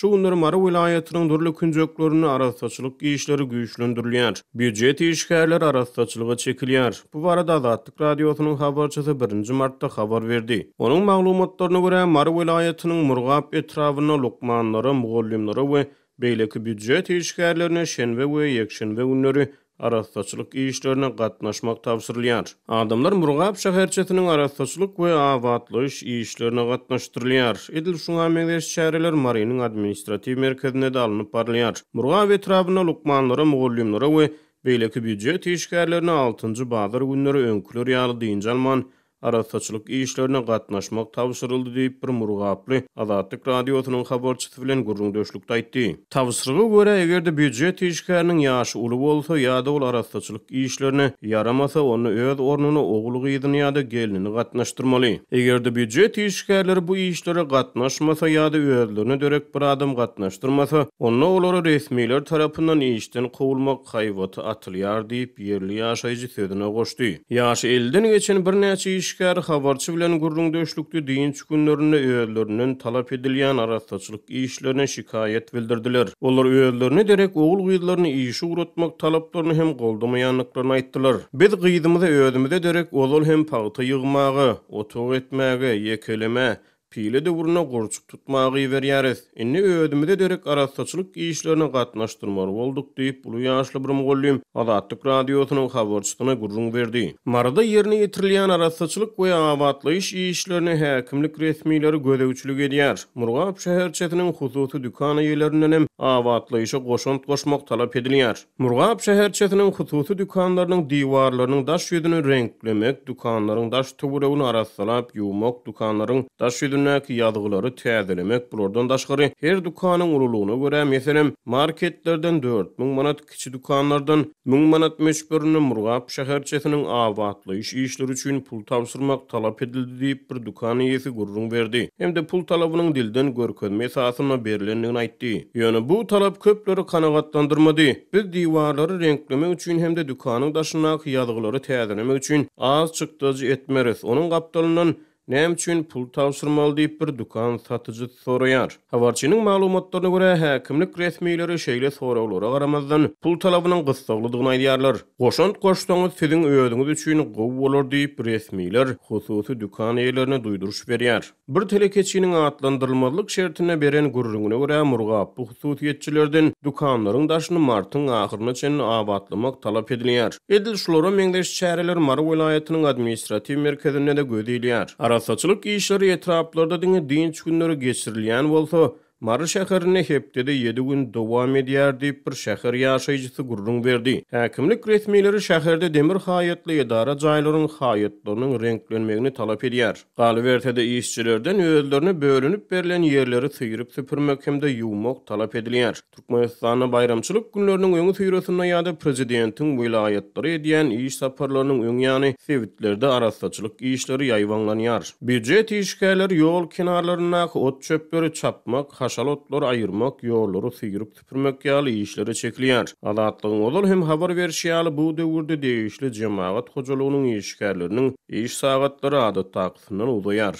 Şu günler Mary welaýatynyň dürli künjeklerinde arassaçylyk işleri güýçlendirilýär. Býujet işgärleri arassaçylyga çekilýär. Bu barada Azatlyk Radiosynyň habarçysy birinji martda habar berdi. Onuň maglumatlaryna görä, Mary welaýatynyň Murgap etrabynda lukmanlara, mugallymlara we beýleki býujet işgärlerine şenbe we ýekşenbe günleri arassaçylyk işlerine gatnaşmak tabşyrylýar. Adamlar Murgap şäherçesiniň arassaçylyk we abatlaýyş işlerine gatnaşdyrylýar. Edil şuňa meňzeş çäreler Marynyň administratiw merkezinde-de alnyp barylýar. Murgap etrabynda lukmanlara, mugallymlara we beýleki býujet işgärlerine altynjy bazar günleri öňküler ýaly dynç alman, arassaçylyk işlerine gatnaşmak tabşyryldy diýip, bir murgaply Azatlyk Radiosynyň habarçysy bilen gürrüňdeşlikde aýtdy. Tabşyryga görä, eger-de býujet işgäriniň ýaşy uly bolsa ýa-da ol arassaçylyk işlerine ýaramasa, onda öz ornuna ogul-gyzyny ýa-da gelnini gatnaşdyrmaly. Eger-de býujet işgärleri bu işlere gatnaşmasa ýa-da özlerine derek bir adam gatnaşdyrmasa, onda olara resmiler tarapyndan işden kowulmak haýbaty atylýar diýip, ýerli ýaşaýjy sözüne goşdy. Ýaşy elden geçen birnäçe işgär habarçy bilen gürrüňdeşlikde dynç günlerinde özlerinden talap edilýän arassaçylyk işlerine şikaýat bildirdiler. Olar özlerine derek ogul-gyzlaryny işe ugratmak talaplaryny hem goldamaýandyklaryny aýtdylar. Biz gyzymyzy özümize derek ozal hem pagta ýygmaga, otag etmäge, ýekelemä, Pile döwründe gurçuk tutmaga iberýäris. Indi özümize derek arassaçylyk işlerine gatnaşdyrmaly bolduk diýip, uly ýaşly bir mugallym Azatlyk Radiosynyň habarçysyna gürrüň berdi. Maryda ýerine ýetirilýän arassaçylyk we abatlaýyş işlerine häkimlik resmileri gözegçilik edýär. Murgap şäherçesiniň hususy dükan eýelerinden hem abatlaýyşa goşant goşmak talap edilýär. Murgap şäherçesiniň hususy dükanlarynyň diwarlarynyň daş ýüzüni reňklemek, dükanlaryň daş-töweregini arassalap ýuwmak, dükanlaryň daş ýüzündäki ýazgylary täzelemek, bulardan daşgary, her dükanyň ululygyna görä, meselem, marketlerden 4000 manat, kiçi dükanlardan müň manat möçberinde Murgap şäherçesiniň abatlaýyş işleri üçin pul tabşyrmak talap edildi diýip, bir dükan eýesi gürrüň berdi hem-de pul talabynyň dilden görkezme esasynda berlendigini aýtdy. Ýöne bu talap köpleri kanagatlandyrmady. Biz diwarlary reňklemek üçin hem-de dükanyň daşyndaky ýazgylary täzelemek üçin az çykdajy etmeris. Onuň gapdalyndan näme üçin pul tabşyrmaly diýip, bir dükan satyjysy soraýar. Habarçynyň maglumatlaryna görä, häkimlik resmileri şeýle soraglara garamazdan, pul talabynyň gyssaglydygyny aýdýarlar. Goşant goşsaňyz, siziň özüňiz üçin gowy bolar diýip, resmiler hususy dükan eýelerine duýduryş berýär. Bir telekeçiniň atlandyrylmazlyk şertinde beren gürrüňine görä, murgaply hususyýetçilerden dükanlaryň daşyny martyň ahyryna çenli abatlamak talap edilýär. Edil şulara meňzeş çäreler Mary welaýatynyň administratiw merkezinde-de göz ilýär. Arassaçylyk işleri etraplarda diňe dynç günleri geçirilýän bolsa, Mary şäherinde hepdede ýedi gün dowam edýär diýip, bir şäher ýaşaýjysy gürrüň berdi. Häkimlik resmileri şäherde demir haýatly edara jaýlaryň haýatlarynyň reňklenmegini talap edýär. Galyberse-de, işçilerden özlerine bölünip berlen ýerleri syryp-süpürmek hem-de ýuwmak talap edilýär. Türkmenistanda baýramçylyk günleriniň öňüsyrasynda ýa-da prezidentiň welaýatlara edýän iş saparlarynyň öň ýany sebitlerde arassaçylyk işleri ýaýbaňlanýar. Býujet işgärleri ýol kenarlaryndaky ot-çöpleri çapmak, haşal otlary aýyrmak, ýollary syryp-süpürmek ýaly işlere çekilýär. Azatlygyň ozal hem habar berşi ýaly, bu döwürde degişli jemagat hojalygynyň işgärleriniň iş sagatlary adatdakysyndan uzaýar.